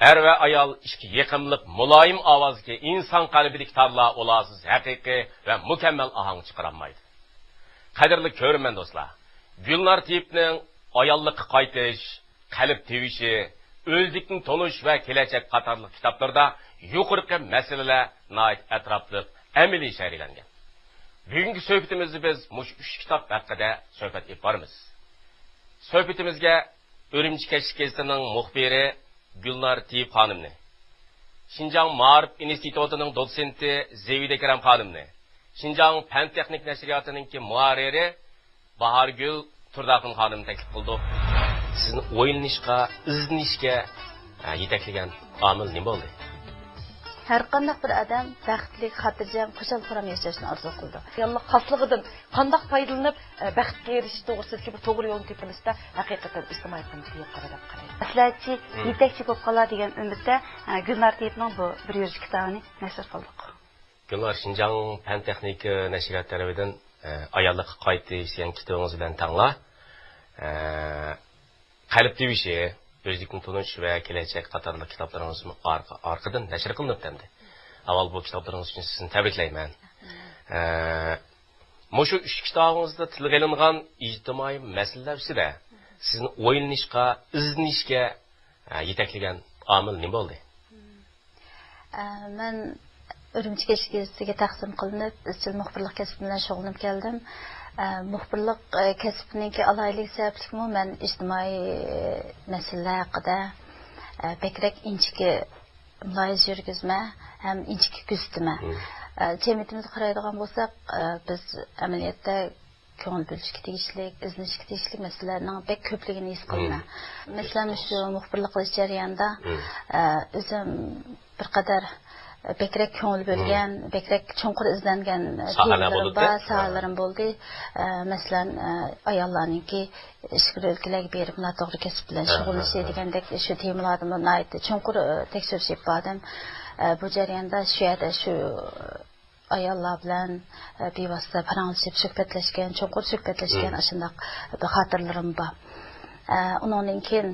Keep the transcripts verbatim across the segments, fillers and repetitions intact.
ئەر ۋە ئايال ئىككى يېقىملىق، مۇلايىم ئاۋازدىكى ئىنسان قەلبىدىكى تارلار ئۇلارسىز ھەقىقىي ۋە مۇكەممەل ئاھاڭ چىقىرالمايدۇ. قەدىرلىك كۆرۈرمەن دوستلار، گۈلنار تېيىپنىڭ ئاياللىققا قايتىش، قەلب تىۋىشى، ئۆزلۈكنى تونۇش ۋە كېلەچەك قاتارلىق كىتابلىرىدا يۇقىرىقى مەسىلىلەر ناھايىتى ئەتراپلىق، ئەمەلىي شەرھلەنگەن. بۈگۈنكى سۆھبىتىمىزدە بىز مۇشۇ ئۈچ كىتاب ھەققىدە سۆھبەت ئېلىپ بارىمىز. سۆھبىتىمىزگە ئۈرۈمچى كەچلىك گېزىتىنىڭ مۇخبىرى گۈلنار تېيىپ خانىمنى، شىنجاڭ مائارىپ ئىنستىتۇتىنىڭ دوتسېنتى زېۋىدە كېرەم خانىمنى، شىنجاڭ پەن تېخنىك نەشرىياتىنىڭكى مۇھەررىرى باھارگۈل تۇرداخۇن خانىمنى تەكلىپ قىلدۇق. سىزنى ئويلىنىشقا، ئىزدىنىشكە، ئە، يېتەكلىگەن ئامىل نېمە بولدى؟ ھەرقانداق بىر ئادەم بەختلىك، خاتىرجەم، خۇشال-خۇرام ياشاشنى ئارزۇ قىلىدۇ. ياللىق خاسلىقىدىن قانداق پايدىلىنىپ، ئە، بەختكە ئېرىشىش توغرىسىدىكى بۇ توغرا يولنى تېپىۋېلىشتا ھەقىقەتەن ئىجتىمائىي قىممىتى يۇقىرى دەپ قارايمەن. مەسلىھەتچى، مم. يېتەكچى بولۇپ قالار دېگەن ئۈمىدتە، ئە، گۈلنار تېيىپنىڭ بۇ بىر يۈرۈش كىتابىنى نەشر قىلدۇق. گۈلنار، شىنجاڭ پەن تېخنىكا نەشرىيات تەرىپىدىن، ئە، ئاياللىققا قايتىش دېگەن كىتابىڭىز بىلەن تەڭلا، ئە، قەلب تىۋىشى، ئۆزلۈكنى تونۇش ۋە كېلەچەك قاتارلىق كىتابلىرىڭىزمۇ ئارقا-، ئارقىدىن نەشر قىلىنىپتۇ ئەمدى. ئاۋۋال بۇ كىتابلىرىڭىز ئۈچۈن سىزنى تەبرىكلەيمەن. ئە، مۇشۇ ئۈچ كىتابىڭىزدا تىلغا ئېلىنغان ئىجتىمائىي مەسىلىلەر ئۈستىدە سىزنى ئويلىنىشقا، ئىزدىنىشكە، ئە، يېتەكلىگەن ئامىل نېمە بولدى؟ ئە، مەن ئۈرۈمچى كەچلىك گېزىتىگە تەقدىم قىلىنىپ، ئىزچىل مۇخبىرلىق كەسپى بىلەن شۇغۇللىنىپ كەلدىم. ئە، مۇخبىرلىق، ئە، كەسپىنىڭكى ئالاھىدىلىكى سەۋەبلىكمۇ مەن ئىجتىمائىي، ئە، مەسىلىلەر ھەققىدە، ئە، بەكرەك ئىنچىكە مۇلاھىزە يۈرگۈزىمەن ھەم ئىنچىكە كۆزىتىمەن. مم. ئە، جەمئىيىتىمىزگە قارايدىغان بولساق، ئە، بىز ئەمەلىيەتتە كۆڭۈل بۆلۈشكە تېگىشلىك، ئىزدىنىشكە تېگىشلىك مەسىلىلەرنىڭ بەك كۆپلۈكىنى ھېس قىلىمەن. مم. مەسىلەن، مۇشۇ مۇخبىرلىق قىلىش جەريانىدا، مم. ئە، ئۆزۈم بىر قەدەر بەكرەك كۆڭۈل بۆلگەن، مم. بەكرەك چوڭقۇر ئىزدەنگەن، ئە، ساھەلەر تېمىلىرىم بولدى. بار، ھە. ساھەلىرىم بولدى. ئە، مەسىلەن، ئە، ئاياللارنىڭكى ئىچكىرى ئۆلكىلەرگە بېرىپ ناتوغرا كەسىپ بىلەن ھە، شۇغۇللىنىشى ھە، ھە. دېگەندەك شۇ تېمىلاردىمۇ ناھايىتى چوڭقۇر، ئە، تەكشۈرۈش ئېلىپ باردىم. ئە، بۇ جەرياندا شۇ يەردە شۇ ئاياللار بىلەن، ئە، بىۋاسىتە پاراڭلىشىپ سۆھبەتلەشكەن، چوڭقۇر سۆھبەتلەشكەن مم. ئاشۇنداق بىر خاتىرىلىرىم بار. ئە، ئۇنىڭدىن كېيىن،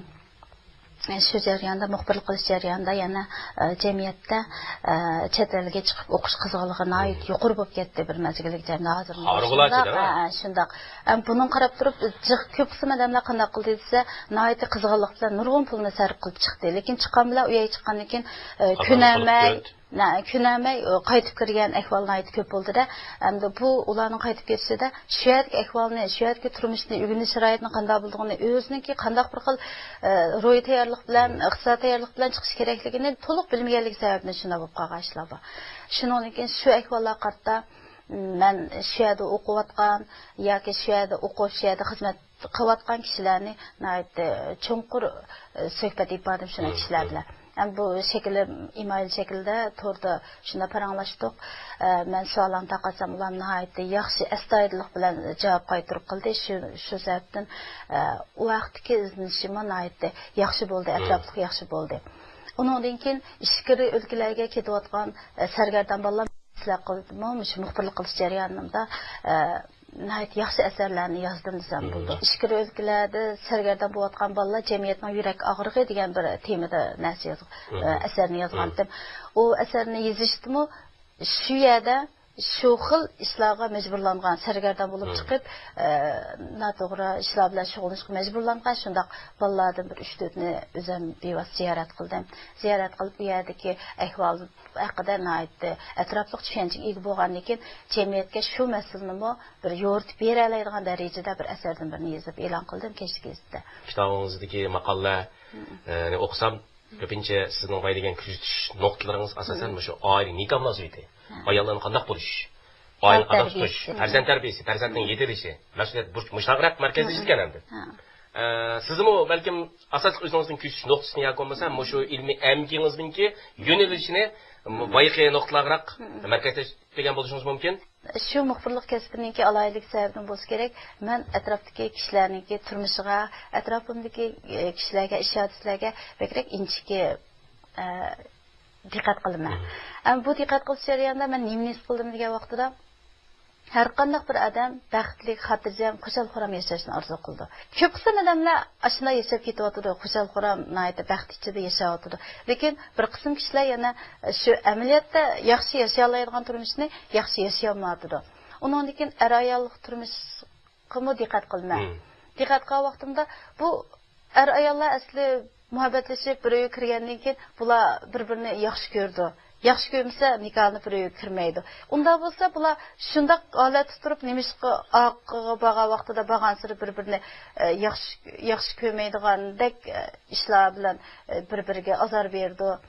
ئە، شۇ جەرياندا، مۇخبىرلىق قىلىش جەريانىدا يەنە، ئە، جەمئىيەتتە، ئە، چەت ئەلگە چىقىپ ئوقۇش قىزغىنلىقى ناھايىتى مم. يۇقىرى بولۇپ كەتتى بىر مەزگىلگىچە. ھازىرمۇ خارىغۇلار شۇنداق، چېدىڭ، ھە؟ ئە، ئە، شۇنداق. ئەم، بۇنىڭغا قاراپ تۇرۇپ، جىق كۆپ قىسىم ئادەملەر قانداق قىلدى دېسە، ناھايىتى قىزغىنلىق بىلەن نۇرغۇن پۇلنى سەرپ قىلىپ چىقتى. لېكىن چىققان بىلەن، ئۇ يەرگە چىققاندىن كېيىن، ئە، قازانغان پۇلى كۆنەلمەي، كۆپ. نە، كۆنەلمەي، ئۇ، قايتىپ كىرگەن ئەھۋال ناھايىتى كۆپ بولدى-دە. ئەمدى بۇ ئۇلارنىڭ قايتىپ كېتىشىدە شۇ يەردىكى ئەھۋالنى، شۇ يەردىكى تۇرمۇشنى، ئۆگىنىش شارائىتىنىڭ قانداق بولىدىغىنى، ئۆزىنىڭكى قانداق بىر خىل، ئە، روھىي تەييارلىق بىلەن، مم. ئىقتىسادىي تەييارلىق بىلەن چىقىشى كېرەكلىكىنى تولۇق بىلمىگەنلىكى سەۋەبىدىن شۇنداق بولۇپ قالغان ئىشلار بار. شۇنىڭدىن كېيىن شۇ ئەھۋاللارغا قارىتا، مم، مەن شۇ يەردە ئوقۇۋاتقان ياكى شۇ يەردە ئوقۇپ، شۇ يەردە خىزمەت قىلىۋاتقان كىشىلەرنى ناھايىتى چوڭقۇر، ئە، سۆھبەت ئېلىپ باردىم شۇنداق مم، كىشىلەر مم. بىلەن. ھەم بۇ شەكىلدە، ئىمائىل شەكلىدە توردا شۇنداق پاراڭلاشتۇق. ئە، مەن سوئاللارنى تارقاتسام، ئۇلار ناھايىتى ياخشى، ئەستايىدىللىق بىلەن جاۋاب قايتۇرۇپ قىلدى. شۇ، شۇ سەۋەبتىن، ئە، ئۇ ۋاقىتتىكى ئىزدىنىشىممۇ ناھايىتى ياخشى بولدى، مم. ئەتراپلىق ياخشى بولدى. ئۇنىڭدىن كېيىن ئىچكىرى ئۆلكىلەرگە كېتىۋاتقان، ئە، سەرگەردان بالىلار سىلەر قىلدىمۇ، مۇشۇ مۇخبىرلىق قىلىش جەريانىمدا، ئە، ناھايىتى ياخشى ئەسەرلەرنى يازدىم دېسەم مم. بولىدۇ. ئىچكىرى ئۆلكىلەردە سەرگەردان بولۇۋاتقان بالىلار جەمئىيەتنىڭ يۈرەك ئاغرىقى دېگەن بىر تېمىدا نەرسە يازغان، مم. ئە، ئەسەرنى مم. يازغانتىم. ئۇ ئەسەرنى يېزىشتىمۇ شۇ يەردە، شۇ خىل ئىشلارغا مەجبۇرلانغان، سەرگەردان بولۇپ مم. چىقىپ، ئە، ناتوغرا ئىشلار بىلەن شۇغۇللىنىشقا مەجبۇرلانغان شۇنداق بالىلاردىن بىر ئۈچ تۆتنى ئۆزۈم بىۋاسىتە زىيارەت قىلدىم. زىيارەت قىلىپ، ئۇ يەردىكى ئەھۋال ھەققىدە ناھايىتى ئەتراپلىق چۈشەنچىگە ئىگە بولغاندىن كېيىن، جەمئىيەتكە شۇ مەسىلىنىمۇ بىر يورۇتۇپ بېرەلەيدىغان دەرىجىدە بىر ئەسەردىن بىرنى يېزىپ ئېلان قىلدىم كەچلىك گېزىتتە. كىتابىڭىزدىكى ماقالىلەرنى ئوقۇسام، كۆپىنچە سىزنىڭ بايان دېگەن كۆزىتىش نۇقتىلىرىڭىز ئاساسەن مۇشۇ ئائىلە نىكاھ مۇناسىۋىتى، ئاياللارنىڭ قانداق بولۇش، ئائىلىنى قانداق تۇتۇش، پەرزەنت تەربىيەسى، پەرزەنتنىڭ يېتىلىشى، مەسئۇلىيەت، بۇرچ، مۇشۇلارغا مەركەزلىشىدىكەن ئەمدى. ئە، سىزمۇ بەلكىم ئاساسلىق ئۆزىڭىزنىڭ كۆزىتىش نۇقتىسىنى ياكى بولمىسا مۇشۇ ئىلمىي ئەمگىكىڭىزنىڭكى يۆنىلىشىنى بايىقى نۇقتىلارغىراق مەركەزلەشتۈرگەن بولۇشىڭىز مۇمكىن. شۇ مۇخبىرلىق كەسپىنىڭكى ئالاھىدىلىكى سەۋەبىدىن بولسا كېرەك، مەن ئەتراپتىكى كىشىلەرنىڭكى تۇرمۇشىغا، ئەتراپىمدىكى، ئە، كىشىلەرگە، ئىش ھادىسىلەرگە بەكرەك ئىنچىكە، ئە، دىققەت قىلىمەن. ئەمما بۇ دىققەت قىلىش جەريانىدا مەن نېمىنى ھېس قىلدىم دېگەن ۋاقتىدا، ھەر قانداق بىر ئادەم بەختلىك، خاتىرجەم، خۇشال-خۇرام ياشاشنى ئارزۇ قىلىدۇ. كۆپ قىسىم ئادەملەر ئاشۇنداق ياشاپ كېتىۋاتىدۇ، خۇشال-خۇرام، ناھايىتى بەخت ئىچىدە ياشاۋاتىدۇ. لېكىن بىر قىسىم كىشىلەر يەنە شۇ ئەمەلىيەتتە ياخشى ياشىيالايدىغان تۇرمۇشنى ياخشى ياشىيالمايۋاتىدۇ. ئۇنىڭدىن كېيىن ئەر-ئاياللىق تۇرمۇشقىمۇ دىققەت قىلىمەن. مم. دىققەت قىلغان ۋاقتىمدا بۇ ئەر-ئاياللار ئەسلى مۇھەببەتلىشىپ بىر ئۆيگە كىرگەندىن كېيىن بۇلار بىر-بىرىنى ياخشى كۆرىدۇ. ياخشى كۆرمىسە نىكاھنى بىر ئۆيگە كىرمەيدۇ. ئۇنداق بولسا بۇلار شۇنداق ھالەتتە تۇرۇپ نېمىشقا ئارقىغا بارغان ۋاقتىدا بارغانسېرى بىر-بىرىنى، ئە، ياخشى، ياخشى كۆرمەيدىغاندەك، ئە، ئىشلار بىلەن، ئە، بىر-بىرىگە ئازار بېرىدۇ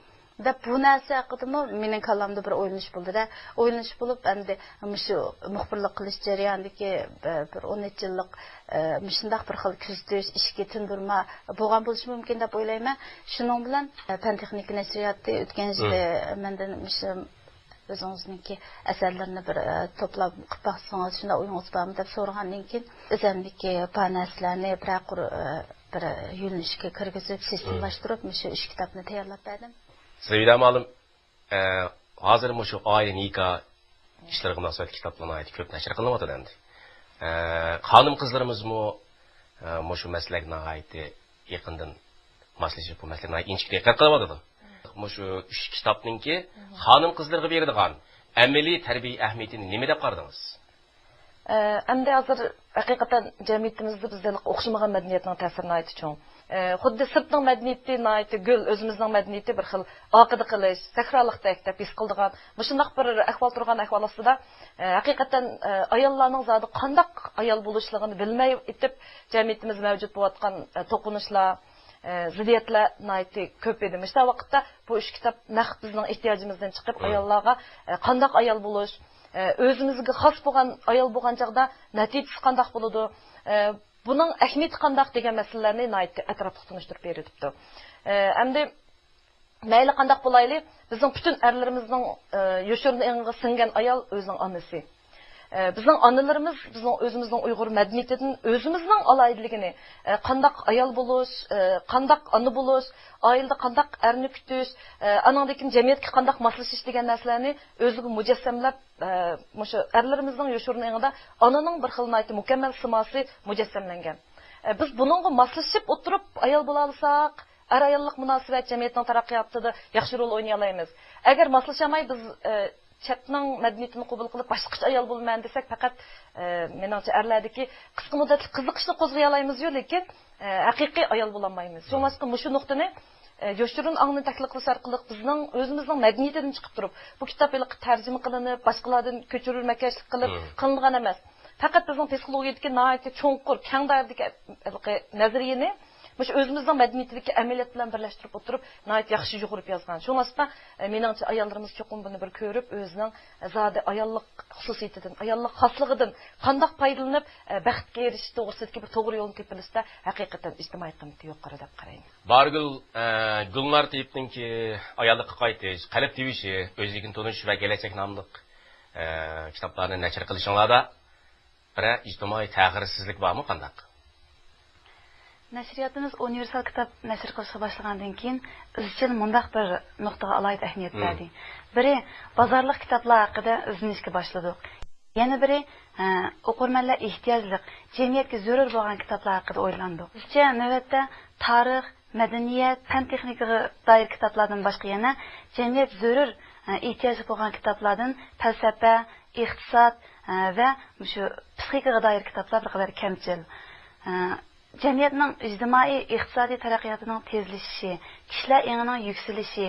دەپ بۇ نەرسە ھەققىدىمۇ مېنىڭ كاللامدا بىر ئويلىنىش بولدى-دە. ئويلىنىش بولۇپ ئەمدى مۇشۇ مۇخبىرلىق قىلىش جەريانىدىكى، ئە، بىر ئون نەچچە يىللىق، ئە، مۇشۇنداق بىر خىل كۆزىتىش، ئىچكى تىندۇرما بولغان بولۇشى مۇمكىن دەپ ئويلايمەن. شۇنىڭ بىلەن، ئە، پەن تېخنىكا نەشرىياتى ئۆتكەن يىلى مم. مەندىن مۇشۇ ئۆزىڭىزنىڭكى ئەسەرلىرىنى بىر، ئە، توپلاپ قىلىپ باقسىڭىز، شۇنداق ئويىڭىز بارمۇ دەپ سورىغاندىن كېيىن، ئۆزۈمدىكى بار نەرسىلەرنى بىرەر قۇر، ئە، بىر يۆنىلىشكە كىرگۈزۈپ، سىستېمىلاشتۇرۇپ، مۇشۇ ئۈچ كىتابنى تەييارلاپ بەردىم. سېۋىدە مۇئەللىم، ئە، ھازىر مۇشۇ ئائىلە نىكاھ ئىشلىرىغا مۇناسىۋەتلىك كىتابلار ناھايىتى كۆپ نەشر قىلىنىۋاتىدۇ ئەمدى. ئە، خانىم-قىزلىرىمىزمۇ، ئە، مۇشۇ مەسىلىگە ناھايىتى يېقىندىن ماسلىشىپ، بۇ مەسىلىگە ناھايىتى ئىنچىكە دىققەت قىلىۋاتىدۇ. مۇشۇ ئۈچ كىتابنىڭكى خانىم-قىزلارغا بېرىدىغان ئەمەلىي تەربىيە ئەھمىيىتىنى نېمە دەپ قارىدىڭىز؟ ئە، ئەمدى ھازىر ھەقىقەتەن جەمئىيىتىمىزدە بىزدە ئوخشىمىغان مەدەنىيەتنىڭ تەسىرى ناھايىتى چوڭ. ئە، خۇددى سىرتنىڭ مەدەنىيىتى ناھايىتى گۈل، ئۆزىمىزنىڭ مەدەنىيىتى بىر خىل ئارقىدا قېلىش، سەھرالىقتەك دەپ ھېس قىلىدىغان مۇشۇنداق بىر ئەھۋال تۇرغان ئەھۋال ئاستىدا، ئە، ھەقىقەتەن، ئە، ئاياللارنىڭ زادى قانداق ئايال بولۇشلۇقىنى بىلمەي ئېتىپ، جەمئىيىتىمىزدە مەۋجۇت بولۇۋاتقان، ئە، توقۇنۇشلار، ئە، زىددىيەتلەر ناھايىتى كۆپ ئىدى. مۇشۇنداق ۋاقىتتا بۇ ئۈچ كىتاب نەق بىزنىڭ ئېھتىياجىمىزدىن چىقىپ، مم. ئاياللارغا، ئە، قانداق ئايال بولۇش، ئە، ئۆزىمىزگە خاس بولغان ئايال بولغان چاغدا نەتىجىسى قانداق بولىدۇ، ئە، بۇنىڭ ئەھمىيىتى قانداق دېگەن مەسىلىلەرنى ناھايىتى ئەتراپلىق تونۇشتۇرۇپ بېرىلىپتۇ. ئە، ئەمدى مەيلى قانداق بولايلى، بىزنىڭ پۈتۈن ئەرلىرىمىزنىڭ، ئە، يوشۇرۇن ئېڭىغا سىڭگەن ئايال ئۆزىنىڭ ئانىسى. ئە، بىزنىڭ ئانىلىرىمىز بىزنىڭ ئۆزىمىزنىڭ ئۇيغۇر مەدەنىيىتىدىن ئۆزىمىزنىڭ ئالاھىدىلىكىنى، ئە، قانداق ئايال بولۇش، ئە، قانداق ئانا بولۇش، ئائىلىدە قانداق ئەرنى كۈتۈش، ئە، ئانىڭدىن كېيىن جەمئىيەتكە قانداق ماسلىشىش دېگەن نەرسىلەرنى ئۆزىگە مۇجەسسەملەپ، ئە، مۇشۇ ئەرلىرىمىزنىڭ يوشۇرۇن ئېڭىدا ئانىنىڭ بىر خىل ناھايىتى مۇكەممەل سىماسى مۇجەسسەملەنگەن. ئە، بىز بۇنىڭغا ماسلىشىپ ئولتۇرۇپ ئايال بولالىساق، ئەر-ئاياللىق مۇناسىۋەت جەمئىيەتنىڭ تەرەققىياتىدا ياخشى رول ئوينىيالايمىز. ئەگەر ماسلىشالماي بىز، ئە، چەتنىڭ مەدەنىيىتىنى قوبۇل قىلىپ باشقىچە ئايال بولىمەن دېسەك، پەقەت، ئە، مېنىڭچە ئەرلەردىكى قىسقا مۇددەتلىك قىزىقىشنى قوزغىيالايمىزيۇ، لېكىن، ئە، ھەقىقىي ئايال بولالمايمىز. شۇڭلاشقا مۇشۇ نۇقتىنى، ئە، يوشۇرۇن ئاڭنى تەكلىپ قىلىش ئارقىلىق بىزنىڭ ئۆزىمىزنىڭ مەدەنىيىتىدىن چىقىپ تۇرۇپ، بۇ كىتاب ھېلىقى تەرجىمە قىلىنىپ، باشقىلاردىن كۆچۈرمىكەشلىك قىلىپ قىلىنغان ئەمەس. پەقەت بىزنىڭ پسىخولوگىيىدىكى ناھايىتى چوڭقۇر، كەڭ دائىرىدىكى ھېلىقى نەزەرىيىنى مۇشۇ ئۆزىمىزنىڭ مەدەنىيىتىدىكى ئەمەلىيەت بىلەن بىرلەشتۈرۈپ ئولتۇرۇپ، ناھايىتى ياخشى يۇغۇرۇپ يازغان. شۇڭلاشقا، ئە، مېنىڭچە، ئاياللىرىمىز چوقۇم بۇنى بىر كۆرۈپ، ئۆزىنىڭ، ئە، زادى ئاياللىق خۇسۇسىيىتىدىن، ئاياللىق خاسلىقىدىن قانداق پايدىلىنىپ، ئە، بەختكە ئېرىشىش توغرىسىدىكى بىر توغرا يولنى تېپىۋېلىشتا ھەقىقەتەن ئىجتىمائىي قىممىتى يۇقىرى دەپ قارايمەن. بارىگۈل، ئە، گۈلنار تېيىپنىڭكى ئاياللىققا قايتىش، قەلب تىۋىشى، ئۆزلۈكىنى تونۇش ۋە كېلەچەك ناملىق، ئە، كىتابلارنى نەشر قىلىشىڭلاردا بىرەر ئىجتىمائىي تەخىرسىزلىك بارمۇ، قانداق؟ نەشرىياتىمىز ئۇنىۋېرسال كىتاب نەشر قىلىشقا باشلىغاندىن كېيىن، ئىزچىل مۇنداق بىر نۇقتىغا ئالاھىدە ئەھمىيەت بەردى. بىرى، بازارلىق كىتابلار ھەققىدە ئىزدىنىشكە باشلىدۇق. يەنە بىرى، ئە، ئوقۇرمەنلەر ئېھتىياجلىق، جەمئىيەتكە زۆرۈر بولغان كىتابلار ھەققىدە ئويلاندۇق. بىزچە نۆۋەتتە تارىخ، مەدەنىيەت، پەن تېخنىكىغا دائىر كىتابلاردىن باشقا يەنە جەمئىيەت زۆرۈر، ئە، ئېھتىياجلىق بولغان كىتابلاردىن پەلسەپە، ئىقتىساد، ئە، ۋە مۇشۇ پسىخىكىغا دائىر كىتابلار بىر قەدەر كەمچىل. ئە، جەمئىيەتنىڭ ئىجتىمائىي، ئىقتىسادىي تەرەققىياتىنىڭ تېزلىشىشى، كىشىلەر ئېڭىنىڭ يۈكسىلىشى،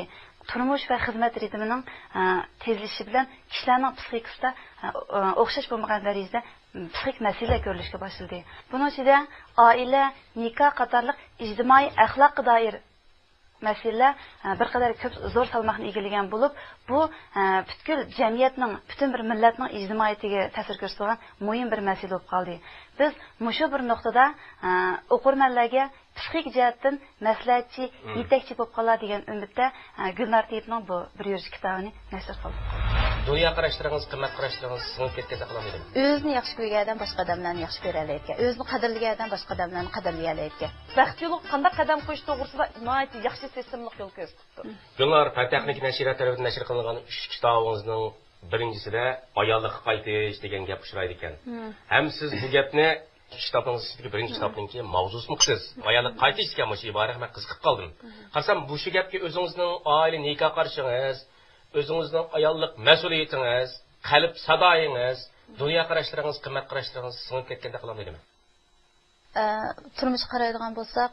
تۇرمۇش ۋە خىزمەت رىتىمىنىڭ، ئە، تېزلىشىشى بىلەن كىشىلەرنىڭ پسىخىكىسىدا، ئە، ئوخشاش بولمىغان دەرىجىدە پسىخىك مەسىلىلەر كۆرۈلۈشكە باشلىدى. بۇنىڭ ئىچىدە ئائىلە، نىكاھ قاتارلىق ئىجتىمائىي ئەخلاققا دائىر مەسىلىلەر، ئە، بىر قەدەر كۆپ زور سالماقنى ئىگىلىگەن بولۇپ، بۇ، ئە، پۈتكۈل جەمئىيەتنىڭ، پۈتۈن بىر مىللەتنىڭ ئىجتىمائىيىتىگە تەسىر كۆرسىتىدىغان مۇھىم بىر مەسىلە بولۇپ قالدى. بىز مۇشۇ بىر نۇقتىدا، ئە، ئوقۇرمەنلەرگە پسىخىك جەھەتتىن مەسلىھەتچى، يېتەكچى بولۇپ قالار دېگەن ئۈمىدتە، ئە، گۈلنار تېيىپنىڭ بۇ بىر يۈرۈش كىتابىنى نەشر قىلدۇق. دۇنيا قاراشلىرىڭىز، قىممەت قاراشلىرىڭىز سىڭىپ كەتكەن ساقلامدىمۇ؟ ئۆزىنى ياخشى كۆرگەن ئادەم باشقا ئادەملەرنى ياخشى كۆرەلەيدىكەن. ئۆزىنى قەدىرلىگەن ئادەم باشقا ئادەملەرنى قەدىرلىيەلەيدىكەن. بەخت يولىغا قانداق قەدەم قويۇش توغرىسىدا ناھايىتى ياخشى سىستېمىلىق يول كۆرسىتىپتۇ. گۈلنار، پەن تېخنىكا نەشرىيات تەرىپىدىن نەشر قىلىنغان ئۈچ كىتابىڭىزنىڭ بىرىنچىسىدە ئاياللىققا قايتىش دېگەن گەپ ئۇچرايدىكەن. ھەم سىز بۇ گەپنى كىتابىڭىز ئىچىدىكى بىرىنچى كىتابنىڭكى ماۋزۇسىمۇ سىز ئاياللىققا قايتىش دېگەن مۇشۇ ئىبارىگە مەن قىزىقىپ قالدىم. قارىسام، مۇشۇ گەپكە ئۆزىڭىزنىڭ ئائىلە نىكاھ قارىشىڭىز، ئۆزىڭىزنىڭ ئاياللىق مەسئۇلىيىتىڭىز، قەلب سادايىڭىز، دۇنيا قاراشلىرىڭىز، قىممەت قاراشلىرىڭىز سىڭىپ كەتكەندەك قىلامدۇ نېمە؟ ئە، تۇرمۇشقا قارايدىغان بولساق،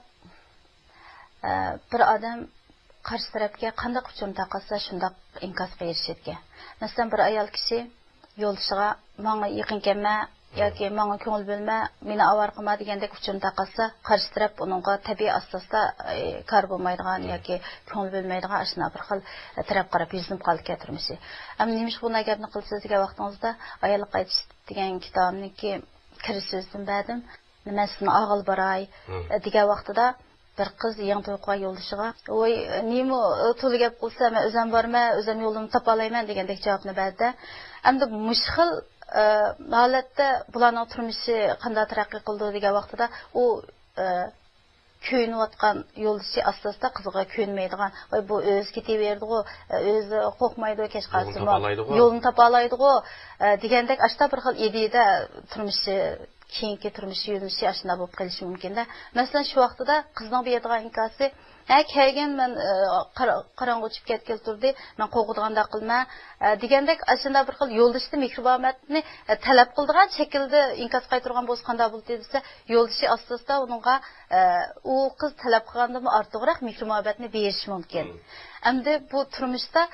ئە، بىر ئادەم قارشى تەرەپكە قانداق ئۇچۇرنى تارقاتسا، شۇنداق ئىنكاسقا ئېرىشىدىكەن. مەسىلەن، بىر ئايال كىشى يولدىشىغا، «ماڭا يېقىن كەلمە» ياكى «ماڭا كۆڭۈل بۆلمە، مېنى ئاۋارە قىلما» دېگەندەك ئۇچۇرنى تارقاتسا، قارشى تەرەپ ئۇنىڭغا تەبىئىي ئاستا-ئاستا، ئە، كار بولمايدىغان ياكى كۆڭۈل بۆلمەيدىغان ئاشۇنداق بىر خىل، ئە، تەرەپ قاراپ يۈزلىنىپ قالىدىكەن تۇرمۇشى. ئەمما نېمىشقا بۇنداق گەپنى قىلىسىز دېگەن ۋاقتىڭىزدا، ئاياللىققا قايتىش دېگەن كىتابىمنىڭكى كىرىش سۆزىدىن بەردىم. «مەن سىزنى ئالغىلى باراي» دېگەن ۋاقتىدا، بىر قىز يېڭى توي قىلغان يولدىشىغا، «ۋوي، نېمە تولا گەپ قىلسا، مەن ئۆزۈم بارىمەن، ئۆزۈم يولۇمنى تاپالايمەن» دېگەندەك جاۋابنى بەردى. ئەمدى مۇشۇ خىل، ئە، ھالەتتە بۇلارنىڭ تۇرمۇشى قانداق تەرەققىي قىلىدۇ دېگەن ۋاقتىدا، ئۇ، ئە، كۆيۈنۈۋاتقان يولدىشى ئاستا-ئاستا قىزىغا كۆيۈنمەيدىغان، «ۋاي، بۇ ئۆزى كېتىۋېرىدىغۇ، ئۆزى قورقمايدۇ، كەچ قالسىمۇ يولىنى تاپالايدىغۇ، دېگەندەك ئاشتا بىر خىل ئىدىيىدە تۇرمۇشى، كېيىنكى تۇرمۇش يۆنىلىشى ئاشۇنداق بولۇپ قېلىشى مۇمكىن-دە. مەسىلەن، شۇ ۋاقتىدا قىزنىڭ بېرىدىغان ئىنكاسى، «ھە، كەلگىن، مەن، ئە، قارا-، قاراڭغۇ چۈشۈپ كەتكىلى تۇردى، مەن قورقىدىغانداق قىلما»، ئە، دېگەندەك ئاشۇنداق بىر خىل يولدىشىدىن مېھرىبانىيەتنى، ئە، تەلەپ قىلىدىغان شەكىلدە ئىنكاس قايتۇرغان بولسا قانداق بولاتتى دېسە، يولدىشى ئاستا-ئاستا ئۇنىڭغا، ئە، ئۇ قىز تەلەپ قىلغاندىنمۇ ئارتۇقراق مېھرىبانىيەتنى بېرىشى مۇمكىن. ئەمدى بۇ تۇرمۇشتا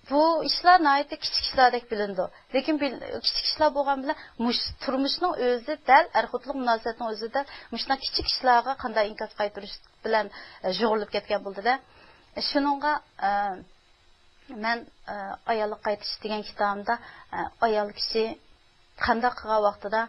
بۇ ئىشلار ناھايىتى كىچىك ئىشلاردەك بىلىنىدۇ. لېكىن بىل-، كىچىك ئىشلار بولغان بىلەن مۇشۇ تۇرمۇشنىڭ ئۆزى دەل ئەر-خوتۇنلۇق مۇناسىۋەتنىڭ ئۆزى دەل مۇشۇنداق كىچىك ئىشلارغا قانداق ئىنكاس قايتۇرۇش بىلەن، ئە، شۇغۇللىنىپ كەتكەن بولدى-دە. شۇنىڭغا، ئە، مەن، ئە، ئاياللىققا قايتىش دېگەن كىتابىمدا، ئە، ئايال كىشى قانداق قىلغان ۋاقتىدا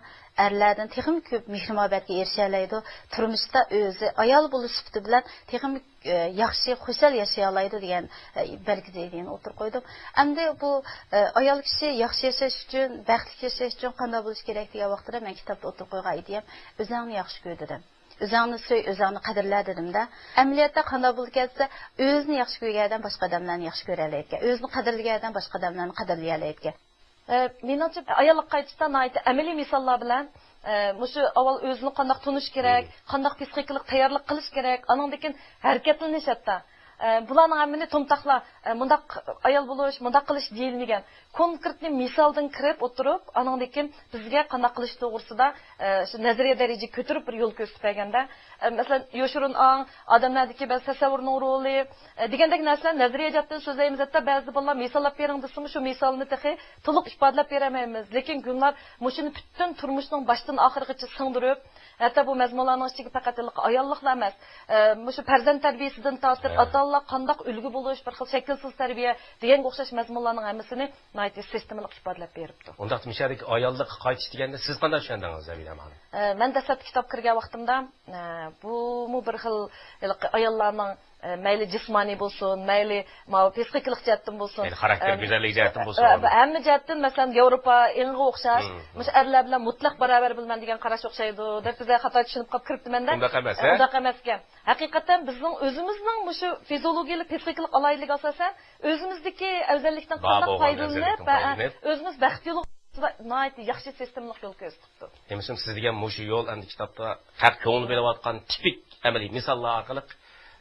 ئەرلەردىن تېخىمۇ كۆپ مېھرى-مۇھەببەتكە ئېرىشەلەيدۇ، تۇرمۇشتا ئۆزى ئايال بولۇش سۈپىتى بىلەن تېخىمۇ، ئە، ياخشى، خۇشال ياشىيالايدۇ دېگەن، ئە، بەلگىلىك ئىدىيەنى ئوتتۇرىغا قويدۇم. ئەمدى بۇ، ئە، ئايال كىشى ياخشى ياشاش ئۈچۈن، بەختلىك ياشاش ئۈچۈن قانداق بولۇش كېرەك دېگەن ۋاقتىدا مەن كىتابتا ئوتتۇرىغا قويغان ئىدىيەم، «ئۆزۈڭنى ياخشى كۆر» دېدىم. «ئۆزۈڭنى سۆي، ئۆزۈڭنى قەدىرلە» دېدىمدە. ئەمەلىيەتتە قانداق بولىدىكەن دېسە، ئۆزىنى ياخشى كۆرگەن ئادەم باشقا ئادەملەرنى ياخشى كۆرەلەيدىكەن. ئۆزىنى قەدىرلىگەن ئادەم باشقا ئادەملەرنى قەدىرلىيەلەيدىكەن. ئە، مېنىڭچە، ئاياللىققا قايتىشتا ناھايىتى ئەمەلىي مىساللار بىلەن، ئە، مۇشۇ ئاۋۋال ئۆزىنى قانداق تونۇش كېرەك، قانداق پسىخىكىلىق تەييارلىق قىلىش كېرەك، ئانىڭدىن كېيىن ھەرىكەتلىنىش ھەتتا. ئە، بۇلارنىڭ ھەممىنى تومتاقلا، ئە، مۇنداق ئايال بولۇش، مۇنداق قىلىش دېيىلمىگەن. كونكرېتنى مىسالدىن كىرىپ ئوتتۇرۇپ، ئانىڭدىن كېيىن بىزگە قانداق قىلىش توغرىسىدا، ئە، شۇ نەزەرىيە دەرىجىگە كۆتۈرۈپ بىر يول كۆرسىتىپ بەرگەندە، ئە، مەسىلەن، يوشۇرۇن ئاڭ، ئادەملەردىكى بەزى تەسەۋۋۇرنىڭ رولى، ئە، دېگەندەك نەرسىلەر نەزەرىيە جەھەتتىن سۆزلەيمىز. ھەتتا بەزىدە بالىلار مىساللاپ بېرىڭ دېسىمۇ، شۇ مىسالنى تېخى تولۇق ئىپادىلەپ بېرەلمەيمىز. لېكىن گۈلنار مۇشۇنى پۈتۈن تۇرمۇشنىڭ باشتىن ئاخىرىغىچە سىڭدۈرۈپ، ھەتتا بۇ مەزمۇنلارنىڭ ئىچىگە پەقەت ھېلىقى ئاياللىقلا ئەمەس، ئە، مۇشۇ پەرزەنت تەربىيەسىدىن تارتىپ، ھە، ئاتا-ئانىلار قانداق ئۈلگە بولۇش، بىر خىل شەكىلسىز تەربىيە دېگەنگە ئوخشاش مەزمۇنلارنىڭ ھەممىسىنى ناھايىتى سىستېمىلىق ئىپادىلەپ بېرىپتۇ. ئۇنداقتا مۇشۇ يەردىكى ئاياللىققا قايتىش دېگەننى سىز قانداق چۈشەندىڭىز، زەبىدە خانىم؟ ئە، مەن دەسلەپكى كىتاب كىرگەن ۋاقتىمدا، ئە، بۇمۇ بىر خىل ھېلىقى ئاياللارنىڭ، ئە، مەيلى جىسمانىي بولسۇن، مەيلى ماۋۇ پسىخىكىلىق جەھەتتىن بولسۇن، مەيلى خاراكتېر، ئەم، گۈزەللىك جەھەتتىن بولسۇن، ئە، ھەممە جەھەتتىن، مەسىلەن، ياۋروپا ئېڭىغا ئوخشاش، مم، مم، مۇشۇ ئەرلەر بىلەن مۇتلەق باراۋەر بىلىمەن دېگەن قاراش ئوخشايدۇ دەپ بىزلەر خاتا چۈشىنىپ قاپتۇ، كىرىپتىمەن-دە. ئۇنداق ئەمەس، ئە، ھە؟ ئۇنداق ئەمەسكەن. ھەقىقەتەن بىزنىڭ ئۆزىمىزنىڭ مۇشۇ فىزىولوگىيەلىك، پسىخىكىلىق ئالاھىدىلىكىگە ئاساسەن، ئۆزىمىزدىكى ئەۋزەللىكتىن بار قانداق بولغان پايدىلىنىپ، ئەۋزەللىكتىن ۋە پايدىلىنىپ، ئۆزىمىز بەخت يولىغا ناھايىتى ياخشى سىستېمىلىق يول كۆرسىتىپتۇ. دېمىسىم، سىز دېگەن مۇشۇ يول ئەمدى كىتابتا خەق كۆڭۈل بۆلۈۋاتقان تىپىك ئەمەلىي مىساللار ئارقىلىق،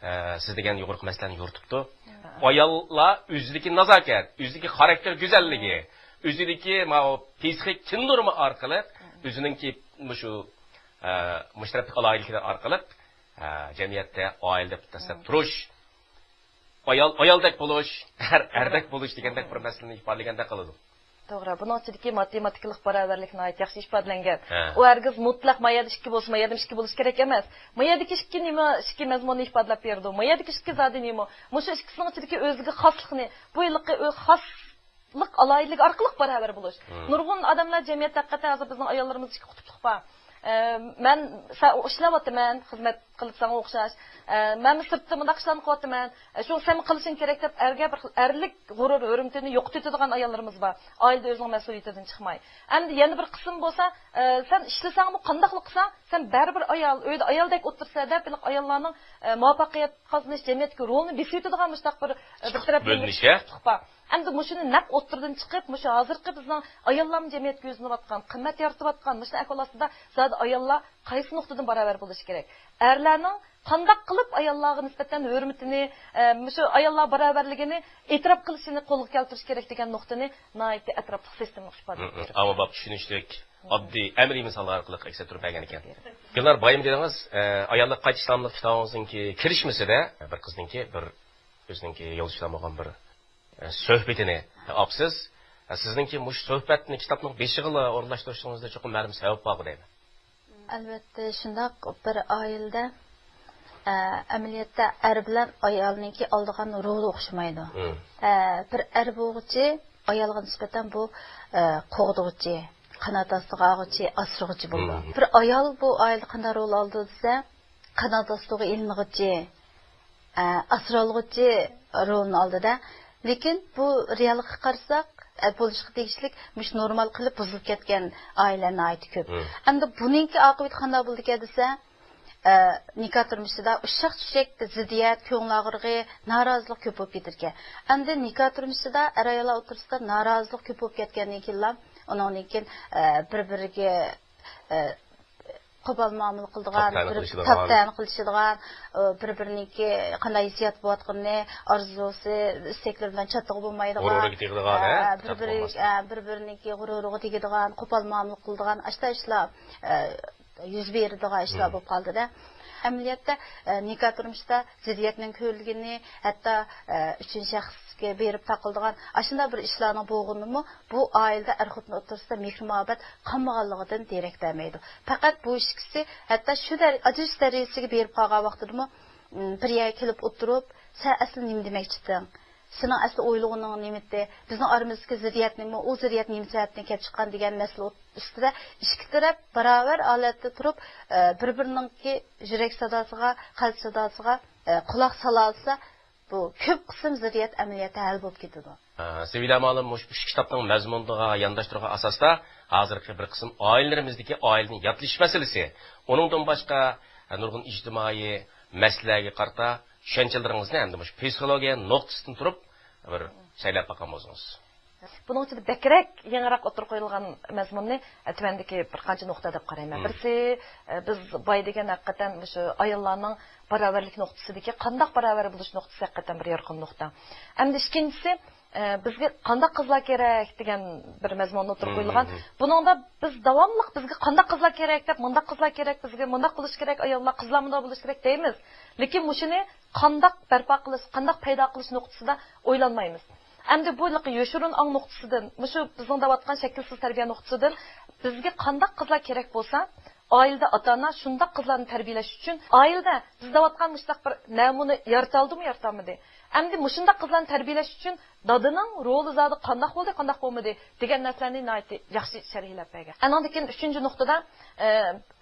ئە، سىز دېگەن يۇقىرىقى مەسىلىنى يورۇتۇپتۇ. ھە. ئاياللار ئۆزىدىكى نازاكەت، ئۆزىدىكى خاراكتېر گۈزەللىكى، ئۆزىدىكى ماۋۇ پسىخىك تىندۇرما ئارقىلىق، ھە، ئۆزىنىڭكى مۇشۇ، ئە، مۇشۇ تەرەپتىكى ئالاھىدىلىكلىرى ئارقىلىق، ئە، جەمئىيەتتە ئائىلىدە دەسلەپ، ھە، تۇرۇش، ئايال ئايالدەك بولۇش، ئەر ئەردەك بولۇش دېگەندەك بىر مەسىلىنى ئىپادىلىگەندەك قىلىدۇ. توغرا، بۇنىڭ ئىچىدىكى ماتېماتىكىلىق باراۋەرلىك ناھايىتى ياخشى ئىپادىلەنگەن. ھە. ئۇ ھەرگىز مۇتلەق ما يەردە ئىككى بولسا، ما يەردىمۇ ئىككى بولۇش كېرەك ئەمەس. ما يەردىكى ئىككى نېمە، ئىككى مەزمۇننى ئىپادىلاپ بېرىدۇ. ما يەردىكى ئىككى زادى نېمە؟ مۇشۇ ئىككىسىنىڭ ئىچىدىكى ئۆزىگە خاسلىقنى، بۇ ھېلىقى ئۆ-، خاسلىق ئالاھىدىلىكى ئارقىلىق باراۋەر بولۇش. مم. نۇرغۇن ئادەملەر جەمئىيەتتە ھەقىقەتەن ھازىر بىزنىڭ ئاياللىرىمىزدا ئىككى قۇتۇپلۇق بار. ئە، مەن سا-، ئىشلەۋاتىمەن، خىزمەت قىلىپ ساڭا ئوخشاش. ئە، مەنمۇ سىرتتا مۇنداق ئىشلارنى قىلىۋاتىمەن. ئە، شۇڭا سەنمۇ قىلىشىڭ كېرەك دەپ، ئەرگە بىر خىل ئەرلىك غۇرۇر، ھۆرمىتىنى يوقىتىۋېتىدىغان ئاياللىرىمىز بار. ئائىلىدە ئۆزىنىڭ مەسئۇلىيىتىدىن چىقماي. ئەمدى يەنە بىر قىسىم بولسا، ئە، سەن ئىشلىسەڭمۇ، قانداقلا قىلساڭ، سەن بەرىبىر ئايال، ئۆيدە ئايالدەك ئولتۇرىسەن دەپ، ھېلىقى ئاياللارنىڭ، ئە، مۇۋەپپەقىيەت قازىنىش، جەمئىيەتتىكى رولىنى بېسىۋېتىدىغان مۇشۇنداق بىر، ئە، بىر تەرەپلىمىلىك بۆلۈنۈشى. ئەمدى مۇشۇنى نەق ئوتتۇرىدىن چىقىپ، مۇشۇ ھازىرقى بىزنىڭ ئاياللارمۇ جەمئىيەتكە يۈزلىنىۋاتقان، قىممەت يارىتىۋاتقان مۇشۇ ئەھۋال ئاستىدا زادى ئاياللار قايسى نۇقتىدىن باراۋەر بولۇشى كېرەك؟ ئەرلەرنىڭ قانداق قىلىپ ئاياللارغا نىسبەتەن ھۆرمىتىنى، ئە، مۇشۇ ئاياللار باراۋەرلىكىنى ئېتىراپ قىلىشىنى قولغا كەلتۈرۈش كېرەك دېگەن نۇقتىنى ناھايىتى ئەتراپلىق سىستېمىلىق ئىپادىلەپ بېرىدۇ. ئاۋۇ باب چۈشىنىشلىك، ئاددىي، ئەمەلىي مىساللار ئارقىلىق ئەكس ئەتتۈرۈپ بەرگەن ئىكەن. گۈلنار بايىم دېدىڭىز، ئە، ئاياللار قايتا ئىسلاملىق كىتابىڭىزنىڭكى كىرىشمىسىدە بىر قىزنىڭكى بىر ئۆزىنىڭكى يولدىشىدا بولغان بىر، ئە، سۆھبىتىنى ئاپسىز. ئە، سىزنىڭكى مۇشۇ سۆھبەتنى كىتابنىڭ بېشىغىلا ئورۇنلاشتۇرۇشىڭىزدا چوقۇم مەلۇم سەۋەب بارغۇ دەيمەن. ئەلۋەتتە، شۇنداق بىر ئائىلىدە، ئە، ئەمەلىيەتتە ئەر بىلەن ئايالنىڭكى ئالىدىغان رولى ئوخشىمايدۇ. مم. ئە، بىر ئەر بولغۇچى ئايالغا نىسبەتەن بۇ، ئە، قوغدىغۇچى، قانات ئاستىغا ئالغۇچى، ئاسرىغۇچى بولىدۇ. مم. بىر ئايال بۇ ئائىلىدە قانداق رول ئالىدۇ دېسە، قانات ئاستىغا ئېلىنغۇچى، ئە، ئاسرالغۇچى رولىنى ئالدىدا. لېكىن بۇ رېئاللىققا قارىساق، ئە، بولۇشقا تېگىشلىك مۇشۇ نورمال قىلىپ بۇزۇلۇپ كەتكەن ئائىلىلەر ناھايىتى كۆپ. مم. ئەمدى بۇنىڭكى ئاقىۋىتى قانداق بولىدىكەن دېسە، ئە، نىكاھ تۇرمۇشىدا ئۇششاق چۈشەك زىددىيەت، كۆڭۈل ئاغرىقى، نارازىلىق كۆپ بولۇپ كېتىدىكەن. ئەمدى نىكاھ تۇرمۇشىدا ئەر-ئاياللار ئوتتۇرىسىدا نارازىلىق كۆپ بولۇپ كەتكەندىن كېيىنلا، ئۇنىڭدىن كېيىن، ئە، بىر-بىرىگە، ئە، قوپال مۇئامىلە قىلىدىغان، تاپتەنە بىر قىلىشىدىغان. تاپتەنە قىلىشىدىغان، ئە، بىر-بىرىنىڭكى قانداق ھېسسىيات بولۇۋاتقىنىنى، ئارزۇسى، ئىستەكلىرى بىلەن چاتىقى بولمايدىغان، غۇرۇرىغا تېگىدىغان، ئە، ھە، بىر-بىرى، تاپا بولماستىن. ئە، بىر-بىرىنىڭكى غۇرۇرىغا تېگىدىغان، قوپال مۇئامىلە قىلىدىغان، ئاشتا ئىشلار، ئە، يۈز بېرىدىغان ئىشلار مم. بولۇپ قالدىدە. ئەمەلىيەتتە، ئە، نىكاھ تۇرمۇشىدا زىددىيەتنىڭ كۆرۈلگىنى، ھەتتا، ئە، ئۈچىنچى شەخسكە بېرىپ تاقىلىدىغان ئاشۇنداق بىر ئىشلارنىڭ بولغىنىمۇ بۇ ئائىلىدە ئەر-خوتۇن ئوتتۇرىسىدا مېھىر-مۇھەببەت قالمىغانلىقىدىن دېرەك بەرمەيدۇ. پەقەت بۇ ئىككىسى ھەتتا شۇ دەر-، ئاجرىشىش دەرىجىسىگە بېرىپ قالغان ۋاقتىدىمۇ، م، بىر يەرگە كېلىپ ئولتۇرۇپ، سەن ئەسلى نېمە دېمەكچىدىڭ؟ سېنىڭ ئەسلى ئويلىغىنىڭ نېمىدى؟ بىزنىڭ ئارىمىزدىكى زىددىيەتنىمۇ، ئۇ زىددىيەت نېمە سەۋەبتىن كەپ چىققان دېگەن مەسىلە ئۈستىدە ئىككى تەرەپ باراۋەر ھالەتتە تۇرۇپ، ئە، بىر-بىرىنىڭكى يۈرەك ساداسىغا، قەلب ساداسىغا، ئە، قۇلاق سالالىسا، بۇ كۆپ قىسىم زىددىيەت ئەمەلىيەتتە ھەل بولۇپ كېتىدۇ. ئە، سېۋىدە مۇئەللىم، مۇشۇ ئۈچ كىتابنىڭ مەزمۇنىغا يانداشتۇرغان ئاساستا، ھازىرقى بىر قىسىم ئائىلىلىرىمىزدىكى ئائىلىنى ياتلىشىش مەسىلىسى، ئۇنىڭدىن باشقا، ئە، نۇرغۇن ئىجتىمائىي مەسىلىلەرگە قارىتا چۈشەنچىلىرىڭىزنى ئەمدى مۇشۇ پسىخولوگىيە نۇقتىسىدىن تۇرۇپ بىر سەيلەپ باققان بولسىڭىز. بۇنىڭ ئىچىدە بەكرەك يېڭىراق ئوتتۇرىغا قويۇلغان مەزمۇننى، ئە، تۆۋەندىكى بىر قانچە نۇقتا دەپ قارايمەن. مم. بىرسى، ئە، بىز باي دېگەن ھەقىقەتەن مۇشۇ ئاياللارنىڭ باراۋەرلىك نۇقتىسىدىكى قانداق باراۋەر بولۇش نۇقتىسى ھەقىقەتەن بىر يارقىن نۇقتا. ئەمدى ئىككىنچىسى، ئە، بىزگە قانداق قىزلار كېرەك دېگەن بىر مەزمۇن ئوتتۇرىغا مم، قويۇلغان. مم. بۇنىڭدا بىز داۋاملىق بىزگە قانداق قىزلار كېرەك دەپ، مۇنداق قىزلار كېرەك، بىزگە مۇنداق بولۇش كېرەك، ئاياللار، قىزلار مۇنداق بولۇش كېرەك دەيمىز. لېكىن مۇشۇنى قانداق بەرپا قىلىش، قانداق پەيدا قىلىش نۇقتىسىدا ئويلانمايمىز. ئەمدى بۇ يوشۇرۇن ئاڭ نۇقتىسىدىن، مۇشۇ بىزنىڭ دەۋاتقان شەكىلسىز تەربىيە نۇقتىسىدىن بىزگە قانداق قىزلار كېرەك بولسا، ئائىلىدە ئاتا-ئانا شۇنداق قىزلارنى تەربىيەلەش ئۈچۈن، ئائىلىدە بىز دەۋاتقان مۇشۇنداق بىر نەمۇنە يارىتالدىمۇ، يارىتالمىدى؟ ئەمدى مۇشۇنداق قىزلارنى تەربىيەلەش ئۈچۈن دادىنىڭ رولى زادى قانداق بولدى، قانداق بولمىدى دېگەن نەرسىلەرنى ناھايىتى ياخشى شەرھلەپ بەرگەن. ئانىڭدىن كېيىن ئۈچىنچى نۇقتىدا، ئە،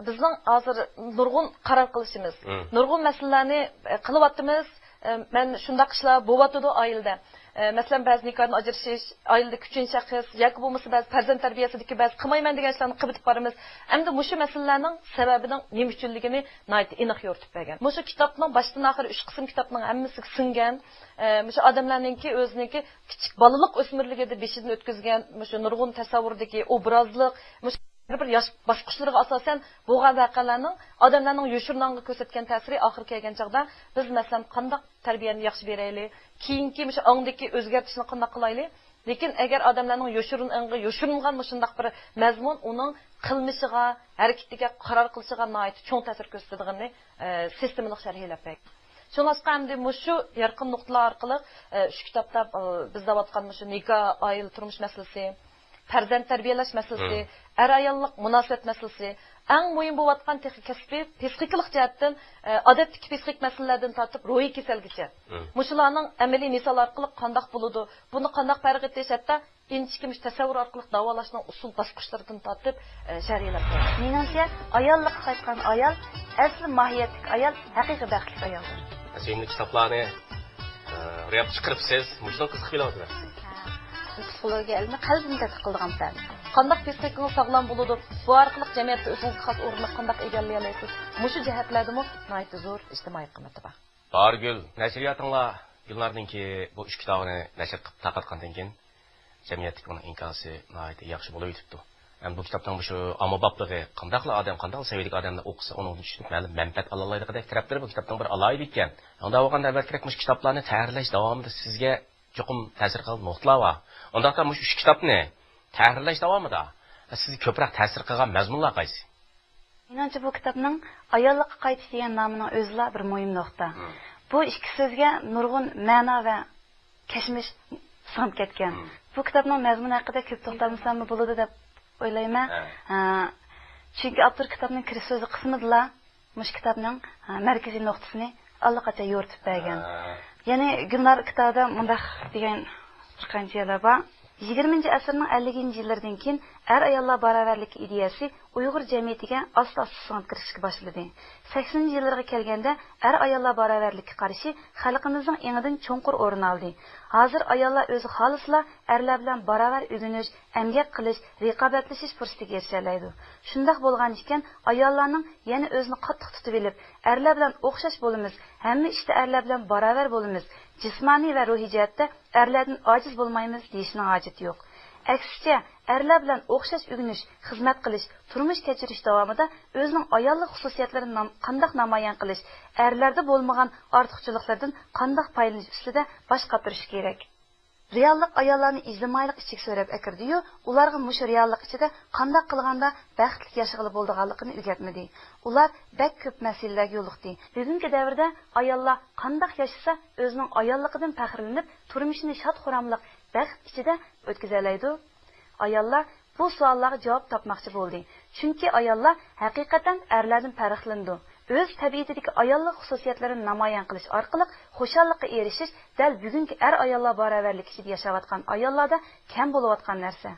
بىزنىڭ ھازىر نۇرغۇن قارار قىلىشىمىز، مم. نۇرغۇن مەسىلىلەرنى، ئە، قىلىۋاتىمىز. ئە، مەن شۇنداق ئىشلار بولۇۋاتىدۇ ئائىلىدە. ئە، مەسىلەن، بەزى نىكاھدىن ئاجرىشىش، ئائىلىدىكى ئۈچىنچى شەخس ياكى بولمىسا بەزى پەرزەنت تەربىيەسىدىكى بەزى قىلمايمەن دېگەن ئىشلارنى قىلىۋېتىپ بارىمىز. ئەمدى مۇشۇ مەسىلىلەرنىڭ سەۋەبىنىڭ نېمە ئۈچۈنلۈكىنى ناھايىتى ئېنىق يورۇتۇپ بەرگەن. مۇشۇ كىتابنىڭ باشتىن ئاخىر ئۈچ قىسىم كىتابنىڭ ھەممىسىگە سىڭگەن، ئە، مۇشۇ ئادەملەرنىڭكى ئۆزىنىڭكى كىچىك بالىلىق ئۆسمۈرلۈكىدە بېشىدىن ئۆتكۈزگەن مۇشۇ نۇرغۇن تەسەۋۋۇردىكى ئوبرازلىق، مۇشۇ ھەر بىر ياش باسقۇچلىرىغا ئاساسەن بولغان ۋەقەلەرنىڭ ئادەملەرنىڭ يوشۇرۇن ئاڭغا كۆرسەتكەن تەسىرى ئاخىرى كەلگەن چاغدا بىز، مەسىلەن، قانداق تەربىيەنى ياخشى بېرەيلى، كېيىنكى مۇشۇ ئاڭدىكى ئۆزگەرتىشنى قانداق قىلايلى؟ لېكىن ئەگەر ئادەملەرنىڭ يوشۇرۇن ئاڭغا يوشۇرۇنغان مۇشۇنداق بىر مەزمۇن ئۇنىڭ قىلمىشىغا، ھەرىكىتىگە، قارار قىلىشىغا ناھايىتى چوڭ تەسىر كۆرسىتىدىغىنىنى، ئە، سىستېمىلىق شەرھلەپ بەردى. شۇڭلاشقا ئەمدى مۇشۇ يارقىن نۇقتىلار ئارقىلىق، ئە، شۇ كىتابتا، ئە، بىز دەۋاتقان مۇشۇ نىكاھ، ئائىلە، تۇرمۇش مەسىلىسى، پەرزەنت تەربىيەلەش مەسىلىسى، مم. ئەر-ئاياللىق مۇناسىۋەت مەسىلىسى، ئەڭ مۇھىم بولۇۋاتقان تېخى كەسپىي پسىخىكىلىق جەھەتتىن، ئە، ئادەتتىكى پسىخىك مەسىلىلەردىن تارتىپ روھىي كېسەلگىچە. مم. مۇشۇلارنىڭ ئەمەلىي مىسال ئارقىلىق قانداق بولىدۇ، بۇنى قانداق پەرق ئېتىش، ھەتتا ئىنچىكە مۇشۇ تەسەۋۋۇر ئارقىلىق داۋالاشنىڭ ئۇسۇل باسقۇچلىرىدىن تارتىپ، ئە، شەرھلەپ بەردى. مېنىڭچە، ئاياللىققا قايتقان ئايال ئەسلى ماھىيەتلىك ئايال، ھەقىقىي بەختلىك ئايالدۇر. سۆيۈملۈك كىتابلارنى، ئە، روياپقا چىقىرىپسىز، مۇشۇنىڭ قىزىقىپ كېلىۋاتىدۇ. پسىخولوگىيە ئىلمى قەلبىنى تەتقىق قىلىدىغان پەن. قانداق پىسخىكىڭىز ساغلام بولىدۇ، بۇ ئارقىلىق جەمئىيەتتە ئۆزىڭىزگە خاس ئورۇننى قانداق ئىگىلىيەلەيسىز؟ مۇشۇ جەھەتلەردىمۇ ناھايىتى زور ئىجتىمائىي قىممىتى بار. باھارگۈل، نەشرىياتىڭلار گۈلنارنىڭكى بۇ ئۈچ كىتابىنى نەشر قىلىپ تارقاتقاندىن كېيىن، جەمئىيەتتىكى ئۇنىڭ ئىنكاسى ناھايىتى ياخشى بولۇۋېتىپتۇ. ھەم بۇ كىتابنىڭ مۇشۇ ئاممىبابلىقى، قانداقلا ئادەم، قانداقلا سەۋىيەدىكى ئادەملەر ئوقۇسا، ئۇنىڭدىن چۈشىنىپ، مەلۇم مەنپەئەت ئالاللايدىغۇدەك تەرەپلىرى بۇ كىتابنىڭ بىر ئالاھىدە ئىكەن. ئۇنداق بولغاندا، ئەلۋەتتە، مۇشۇ كىتابلارنى تەھرىرلەش داۋامىدا سىزگە چوقۇم تەسىر قىلغان نۇقتىلار بار. ئۇنداقتا مۇشۇ ئۈچ كىتابنى تەھرىرلەش داۋامىدا سىزگە كۆپرەك تەسىر قىلغان مەزمۇنلار قايسى؟ مېنىڭچە، بۇ كىتابنىڭ ئاياللىققا قايتىش دېگەن نامىنىڭ ئۆزىلا بىر مۇھىم نۇقتا. مم. بۇ ئىككى سۆزگە نۇرغۇن مەنا ۋە كەچمىش سىڭىپ كەتكەن. مم. بۇ كىتابنىڭ مەزمۇنى ھەققىدە كۆپ توختالمىساممۇ بولىدۇ دەپ ئويلايمەن. ھە. ھە، چۈنكى ئاپتور كىتابنىڭ كىرىش سۆزى قىسمىدىلا مۇشۇ كىتابنىڭ، ھە، مەركىزىي نۇقتىسىنى ئاللىقاچان يورۇتۇپ بەرگەن. ھە. يەنى گۈلنار كىتابىدا مۇنداق دېگەن بىر قانچە يەرلەر بار. يىگىرمىنچى ئەسىرنىڭ ئەللىكىنچى يىللىرىدىن كېيىن ئەر-ئاياللار باراۋەرلىكى ئىدىيەسى ئۇيغۇر جەمئىيىتىگە ئاستا-ئاستا سىڭىپ كىرىشكە باشلىدى. سەكسىنىنچى يىللارغا كەلگەندە ئەر-ئاياللار باراۋەرلىككە قارىشى خەلقىمىزنىڭ ئېڭىدىن چوڭقۇر ئورۇن ئالدى. ھازىر ئاياللار ئۆزى خالىسىلا ئەرلەر بىلەن باراۋەر ئۆگىنىش، ئەمگەك قىلىش، رىقابەتلىشىش پۇرسىتىگە ئېرىشەلەيدۇ. شۇنداق بولغان ئىكەن، ئاياللارنىڭ يەنە ئۆزىنى قاتتىق تۇتۇۋېلىپ، ئەرلەر بىلەن ئوخشاش بولىمىز، ھەممە ئىشتا ئەرلەر بىلەن باراۋەر بولىمىز، جىسمانىي ۋە روھىي جەھەتتە ئەرلەردىن ئاجىز بولمايمىز دېيىشنىڭ ھاجىتى يوق. ئەكسىچە، ئەرلەر بىلەن ئوخشاش ئۆگىنىش، خىزمەت قىلىش، تۇرمۇش كەچۈرۈش داۋامىدا ئۆزىنىڭ ئاياللىق خۇسۇسىيەتلىرىنى نام-، قانداق نامايان قىلىش، ئەرلەردە بولمىغان ئارتۇقچىلىقلىرىدىن قانداق پايدىلىنىش ئۈستىدە باش قاتۇرۇش كېرەك. رېئاللىق ئاياللارنى ئىجتىمائىيلىق ئىچىگە سۆرەپ ئەكىردى-يۇ، ئۇلارغا مۇشۇ رېئاللىق ئىچىدە قانداق قىلغاندا بەختلىك ياشىغىلى بولىدىغانلىقىنى ئۆگەتمىدى. ئۇلار بەك كۆپ مەسىلىلەرگە يولۇقتى. بۈگۈنكى دەۋردە ئاياللار قانداق ياشىسا، ئۆزىنىڭ ئاياللىقىدىن پەخىرلىنىپ، تۇرمۇشىنى شاد-خۇراملىق، بەخت ئىچىدە ئۆتكۈزەلەيدۇ؟ ئاياللار بۇ سوئاللارغا جاۋاب تاپماقچى بولدى. چۈنكى ئاياللار ھەقىقەتەن ئەرلەردىن پەرقلىنىدۇ. ئۆز تەبىئىتىدىكى ئاياللىق خۇسۇسىيەتلىرىنى نامايان قىلىش ئارقىلىق خۇشاللىققا ئېرىشىش دەل بۈگۈنكى ئەر-ئاياللار باراۋەرلىكى ئىچىدە ياشاۋاتقان ئاياللاردا كەم بولۇۋاتقان نەرسە.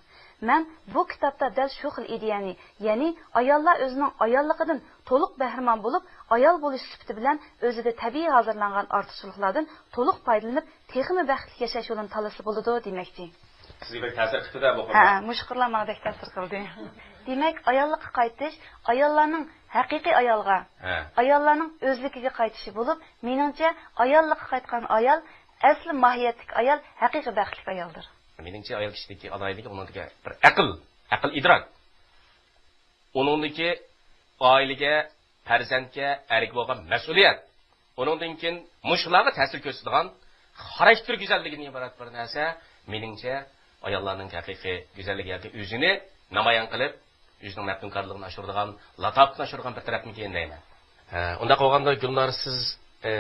مەن بۇ كىتابتا دەل شۇ خىل ئىدىيەنى، يەنى ئاياللار ئۆزىنىڭ ئاياللىقىدىن تولۇق بەھرىمەن بولۇپ، ئايال بولۇش سۈپىتى بىلەن ئۆزىدە تەبىئىي ھازىرلانغان ئارتۇقچىلىقلاردىن تولۇق پايدىلىنىپ، تېخىمۇ بەختلىك ياشاش يولىنى تاللىسا بولىدۇ دېمەكچى. سىزگە بەك تەسىر قىپتۇ-دە بۇ قىزلار. ھە، مۇشۇ قىزلار ماڭا بەك تەسىر قىلدى. دېمەك، ئاياللىققا قايتىش، ئاياللارنىڭ ھەقىقىي ئايالغا، ھە، ئاياللارنىڭ ئۆزلۈكىگە قايتىشى بولۇپ، مېنىڭچە، ئاياللىققا قايتقان ئايال، ئەسلى ماھىيەتلىك ئايال، ھەقىقىي بەختلىك ئايالدۇر. مېنىڭچە، ئايال كىشىدىكى ئالاھىدىلىكى ئۇنىڭدىكى بىر ئەقىل، ئەقىل ئىدراك. ئۇنىڭدىكى ئائىلىگە، پەرزەنتكە، ئەرگە بولغان مەسئۇلىيەت. ئۇنىڭدىن كېيىن مۇشۇلارغا تەسىر كۆرسىتىدىغان خاراكتېر گۈزەللىكىدىن ئىبارەت بىر نەرسە، مېنىڭچە، ئاياللارنىڭ ھەقىقىي گۈزەللىكى ياكى ئۆزىنى نامايان قىلىپ، ئۆزىنىڭ مەپتۇنكارلىقىنى ئاشۇرىدىغان، لاتاپىتىنى ئاشۇرىدىغان بىر تەرەپمىكىن دەيمەن. ھە، ئۇنداق بولغاندا گۈلنار، سىز، ئە،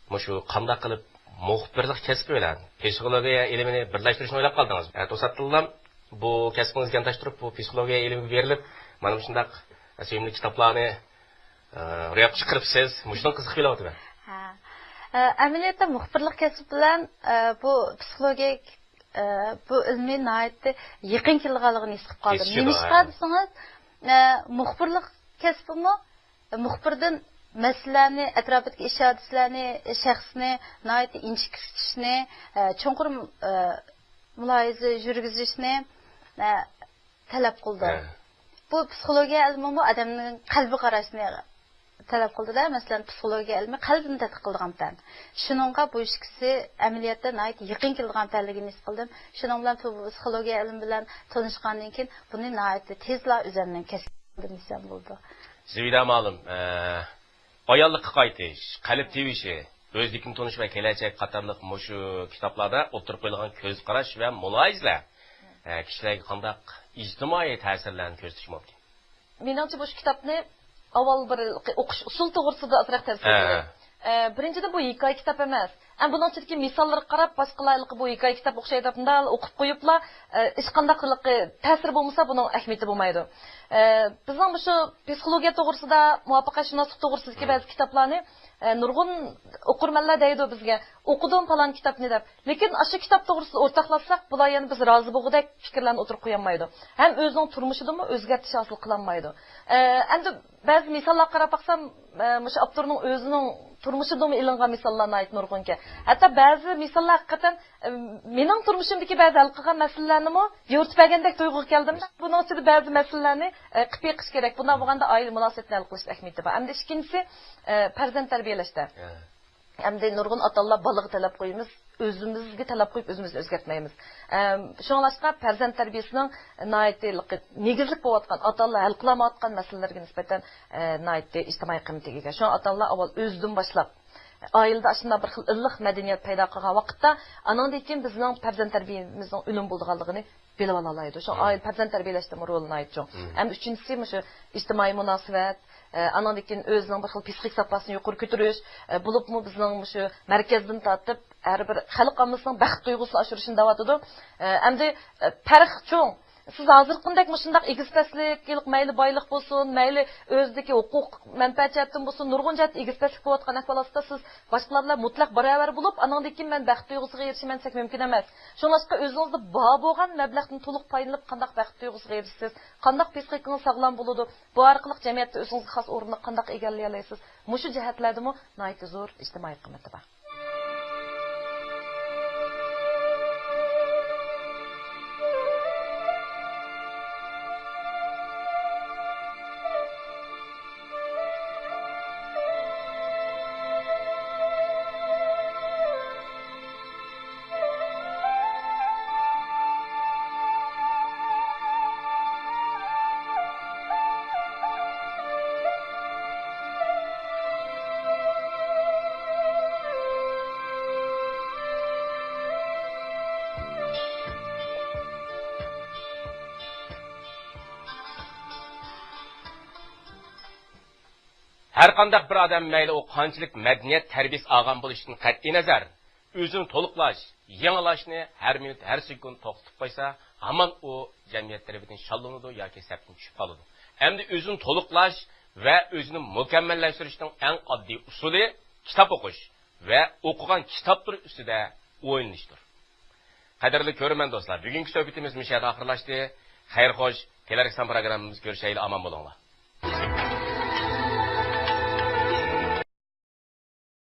مۇشۇ قانداق قىلىپ مۇخبىرلىق كەسپى بىلەن پسىخولوگىيە ئىلمىنى بىرلەشتۈرۈشنى ئويلاپ قالدىڭىز؟ ئە، توساتتىنلا بۇ كەسپىڭىزگە يانداشتۇرۇپ، بۇ پسىخولوگىيە ئىلمىگە بېرىلىپ، مانا مۇشۇنداق سۆيۈملۈك كىتابلارنى، ئە، روياپقا چىقىرىپسىز. مۇشۇنىڭ قىزىقىپ كېلىۋاتىمەن. ھە. ئە، ئەمەلىيەتتە مۇخبىرلىق كەسپى بىلەن، ئە، بۇ پسىخولوگىيە، ئە، بۇ ئىلمى ناھايىتى يېقىن كېلىدىغانلىقىنى ھېس قىلىپ قالدىم. كېسىشىدۇ، نېمىشقا ھە. دېسىڭىز، ئە، مۇخبىرلىق كەسپىمۇ مۇخبىردىن مەسىلىلەرنى، ئەتراپىدىكى ئىش-ھادىسىلەرنى، شەخسنى ناھايىتى ئىنچىكە كۆزىتىشنى، ئە، چوڭقۇر، ئە، مۇلاھىزە يۈرگۈزۈشنى، ئە، تەلەپ قىلىدۇ. ھە. بۇ پسىخولوگىيە ئىلمىمۇ ئادەمنىڭ قەلبىگە قاراشنى تەلەپ قىلىدۇ-دە. مەسىلەن، پسىخولوگىيە ئىلمى قەلبنى تەتقىق قىلىدىغان پەن. شۇنىڭغا بۇ ئىككىسى ئەمەلىيەتتە ناھايىتى يېقىن كېلىدىغان پەنلىكىنى ھېس قىلدىم. شۇنىڭ بىلەن پسىخولوگىيە ئىلمى بىلەن تونۇشقاندىن كېيىن بۇنى ناھايىتى تېزلا ئۆزۈمنىڭ كەسپىم قىلدىم دېسەم بولىدۇ. زىبىدە مۇئەللىم، ئە، ئاياللىققا قايتىش، قەلب تىۋىشى، ئۆزلۈكنى تونۇش ۋە كېلەچەك قاتارلىق مۇشۇ كىتابلاردا ئوتتۇرىغا قويۇلغان كۆز قاراش ۋە مۇلاھىزىلەر، ئە، كىشىلەرگە قانداق ئىجتىمائىي تەسىرلەرنى كۆرسىتىشى مۇمكىن؟ مېنىڭچە، مۇشۇ كىتابنى ئاۋۋال بىر ئوقۇش ئۇسۇلى توغرىسىدا ئازراق تەۋسىيە ھە، بېرەي. ھە. ئە، بىرىنچىدىن، بۇ ھېكايە كىتاب ئەمەس. ئەمما بۇنىڭ ئىچىدىكى مىساللىرىغا قاراپ، باشقىلارغا بۇ ھېكايە كىتاب ئوخشايدۇ دەپ مۇنداق ئوقۇپ قويۇپلا، ئە، ھېچقانداق ھېلىقى تەسىرى بولمىسا، بۇنىڭ ئەھمىيىتى بولمايدۇ. ئە، بىزنىڭ مۇشۇ پسىخولوگىيە توغرىسىدا، مۇۋەپپەقىيەتشۇناسلىق توغرىسىدىكى بەزى كىتابلارنى، ئە، نۇرغۇن ئوقۇرمەنلەر دەيدۇ بىزگە، «ئوقۇدۇم پالان كىتابنى» دەپ. لېكىن ئاشۇ كىتاب توغرىسىدا ئورتاقلاشساق، بۇلار يەنە بىز رازى بولغۇدەك پىكىرلەرنى ئوتتۇرىغا قويالمايدۇ. ھەم ئۆزىنىڭ تۇرمۇشىدىمۇ ئۆزگەرتىش ھاسىل قىلالمايدۇ. ئە، ئەمدى بەزى مىساللارغا قاراپ باقسام، ئە، مۇشۇ ئاپتورنىڭ ئۆزىنىڭ تۇرمۇشىدىنمۇ ئېلىنغان مىساللار ناھايىتى نۇرغۇنكەن. ھەتتا بەزى مىساللار ھەقىقەتەن، ئە، مېنىڭ تۇرمۇشۇمدىكى بەزى ھەل قىلغان مەسىلىلەرنىمۇ يورۇتۇپ بەرگەندەك تۇيغۇغا كەلدىم. بۇنىڭ ئىچىدە بەزى مەسىلىلەرنى، ئە، قىلىپ بېقىش كېرەك. بۇنداق بولغاندا ئائىلە مۇناسىۋىتىنى ھەل قىلىشتا ئەھمىيىتى بار. ئەمدى ئىككىنچىسى، ئە، پەرزەنت تەربىيەلەشتە. ھە. ئەمدى نۇرغۇن ئاتا-ئانىلار بالىغا تەلەپ قويىمىز، ئۆزىمىزگە تەلەپ قويۇپ ئۆزىمىزنى ئۆزگەرتمەيمىز. ئەم، شۇڭلاشقا پەرزەنت تەربىيەسىنىڭ ناھايىتى نېگىزلىك بولۇۋاتقان، ئاتا-ئانىلار ھەل قىلالمايۋاتقان مەسىلىلەرگە نىسبەتەن، ئە، ناھايىتى ئىجتىمائىي قىممىتىگە ئىگە. شۇڭا ئاتا-ئانىلار ئاۋۋال ئۆزىدىن باشلاپ، ئائىلىدە ئاشۇنداق بىر خىل ئىللىق مەدەنىيەت پەيدا قىلغان ۋاقىتتا، ئانىڭدىن كېيىن بىزنىڭ پەرزەنت تەربىيەمىزنىڭ ئۈنۈم بولىدىغانلىقىنى بىلىۋالالايدۇ. شۇڭا مم. ئائىلە پەرزەنت تەربىيەلەشتىمۇ رولى ناھايىتى چوڭ. مم. ئەمدى ئۈچىنچىسى مۇشۇ ئىجتىمائىي مۇناسىۋەت، ئە، ئانىڭدىن كېيىن ئۆزىنىڭ بىر خىل پسىخىك ساپاسىنى يۇقىرى كۆتۈرۈش، ئە، بولۇپمۇ بىزنىڭ مۇشۇ مەركەزدىن تارتىپ ھەر بىر خەلق ئاممىسىنىڭ بەخت تۇيغۇسىنى ئاشۇرۇشنى دەۋاتىدۇ. ئە، ئەمدى، ئە، پەرق چوڭ. سىز ھازىرقىدەك مۇشۇنداق ئېگىز-پەسلىك، مەيلى بايلىق بولسۇن، مەيلى ئۆزىدىكى ھوقۇق مەنپەئەت جەھەتتىن بولسۇن، نۇرغۇن جەھەتتە ئېگىز-پەسلىك بولۇۋاتقان ئەھۋالاتتا سىز باشقىلار بىلەن مۇتلەق باراۋەر بولۇپ، ئانىڭدىن كېيىن مەن بەخت تۇيغۇسىغا ئېرىشىمەن دېسەك مۇمكىن ئەمەس. شۇڭلاشقا ئۆزىڭىزدە بار بولغان مەبلەغدىن تولۇق پايدىلىنىپ قانداق بەخت تۇيغۇسىغا ئېرىشىسىز، قانداق پسىخىكىڭىز ساغلام بولىدۇ، بۇ ئارقىلىق جەمئىيەتتە ئۆزىڭىزگە خاس ئورۇننى قانداق ئىگىلىيەلەيسىز، مۇشۇ جەھەتلەردىمۇ ناھايىتى زور ئىجتىمائىي قىممىتى بار. ھەرقانداق بىر ئادەم مەيلى ئۇ قانچىلىك مەدەنىيەت تەربىيەسى ئالغان بولۇشىدىن قەتئىينەزەر، ئۆزىنى تولۇقلاش، يېڭىلاش، يېڭىلاشنى ھەر مىنۇت، ھەر سېكۇنت توختىتىپ قويسا، ھامان ئۇ جەمئىيەت تەرىپىدىن شاللىنىدۇ ياكى سەپتىن چۈشۈپ قالىدۇ. ئەمدى ئۆزىنى تولۇقلاش ۋە ئۆزىنى مۇكەممەللەشتۈرۈشنىڭ ئەڭ ئاددىي ئۇسۇلى كىتاب ئوقۇش ۋە ئوقۇغان كىتابلىرى ئۈستىدە ئويلىنىشتۇر. قەدىرلىك كۆرۈرمەن دوستلار، بۈگۈنكى سۆھبىتىمىز مۇشۇ يەردە ئاخىرلاشتى. خەير خوش، كېلەركى سان پروگراممىمىزدا كۆرۈشەيلى، ئامان بولۇڭلار.